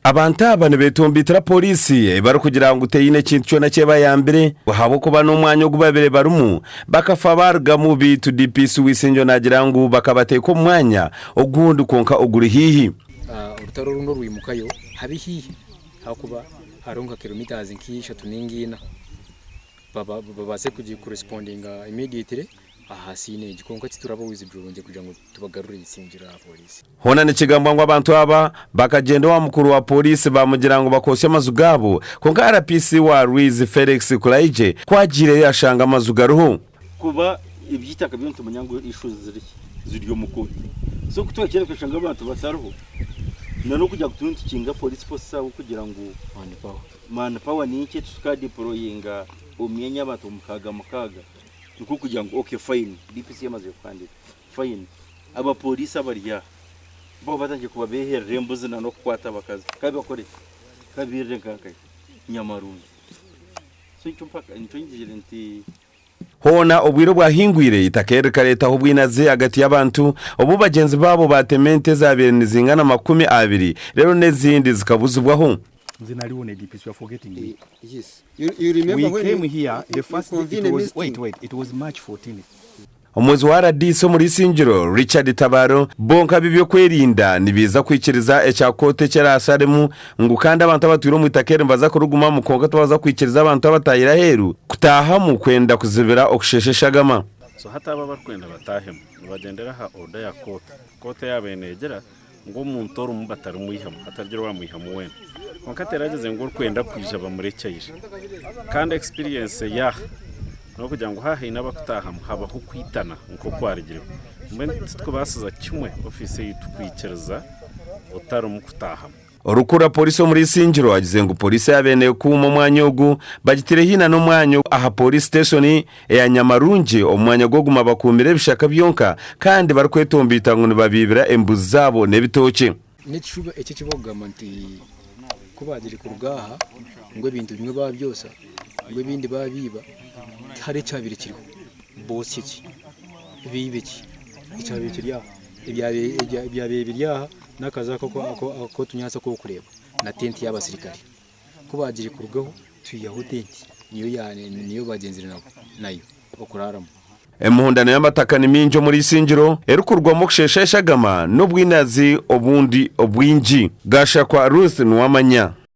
Abantu aba nibetombeitira pooriisi ei barikugira ngu teine kintu kyona eki ebayambire ahabw'okuba n'omwanya ogu babaire barimu bakafa baarugamu beitu DPC Wisingyo naagira ngu bakabateeka omu mwanya ogundi kwonka oguri haihi. Orutaro orundi orwimukayo habe haihi ahakuba hariho nka kilometres nk'ishatu ninga ina babaase kurespondinga immediately aha scene egi kwonka tituraba withdrawinze kugira ngu tubagarure Isingiro aha pooriisi. Hoona nikigambwa ngu abantu aba bakagyenda owa mukuru wa pooriisi baamugira ngu bakootsye amaju gaabo kwonka RPC wa Rwizi Felix Kulaigye ku agiireyo yashanga amaju gariho. Kuba eby'eitaka byo nitumanya ngu issues ziri ziri omu kooti. So ku twahikire tukashanga abantu batariho na n'okugira ngu turiyo nitukinga police force ahabw'okugira ngu man power ni nkye tukaadeployinga omu myanya y'abantu mukaaga mukaaga nikwo kugira ngu okay fine DPC yamazire kuhandiika fine abapoliisi abari aha bo batandikire kubabeherera embuzi na n'okukwata abakazi kabakore ki kabirire nka nkahi Nyamarungi. So nikyo mpaka nikyo ngizire nti. Hoona obwire obwahingwire, eitaka eri rikareetaho obwinazi ahagati y'abantu obu bagyenzi baabo baatema ente ezaabaire nizingana 20 reero n'ezindi zikabuzibwaho. Nze naliwo ne DPC you are forgetting me. Yes. You, you remember We when came you, here the you first day convene it a was meeting? wait wait it was March 14th. Omuhwezi wa rdc omuri Isingiro, Richard Tabaro, bo nk'ab'eby'okwerinda nibaija kwikiriza ekya kooti eki eraasharemu ngu kandi abantu abatwire omu itaka eri nibaza kurigumamu kwonka tibaza kwikiriza abantu abataahire aheeru kutaahamu kwenda kuzibira okusheesha eshagama. So hati abo abarikwenda bataahemu nibagyendera aha order ya kooti. Kooti eyabaire neegira ngu omuntu orimu batarimwihamu hatagira owamwihamu weena. Kwonka teragize ngu orikwenda kwija bamurekye aije. Kandi experience ey'aha n'okugira ngu haaba haine abakutaahamu habaho okwitana nk'okwarugireho. Mbwenu titukubaasiza kimwe ofiisi yaitu kwikiriza otarimu kutaahamu. Orikukurira Pooriisi omuri Isingiro agize ngu Pooriisi yaaba neekuuma omwanya ogu bagiteire haihi n'omwanya aha Pooriisi siteeshoni eya Nyamarungi omu mwanya gw'okuguma bakuumire ebishaka byonka kandi barikwetomboita ngu nibabiibira embuzi zaabo n'ebitookye. N'ekishuba eki eki barikugamba nti ku baagire kuruga aha ngu ebintu bimwe baabyosa ngu ebindi baabiiba, tihariho ekyabaire kiriho. Bootsye ki? Baibe ki? Ekyabaire kiri aha, ebyabaire biri aha n'akaju ako ak'otunyaatsi aku orikureeba na tenti y'abasirikare. Ku baagire kurugaho twihaho tenti niyo baagyenzire nayo okuraaramu. Emihondano y'amataka ni mingi omuri Isingiro erikurugwamu okusheesha eshagama n'obwinazi obundi obwingi. Gashakwa Ruth Nuwamanya.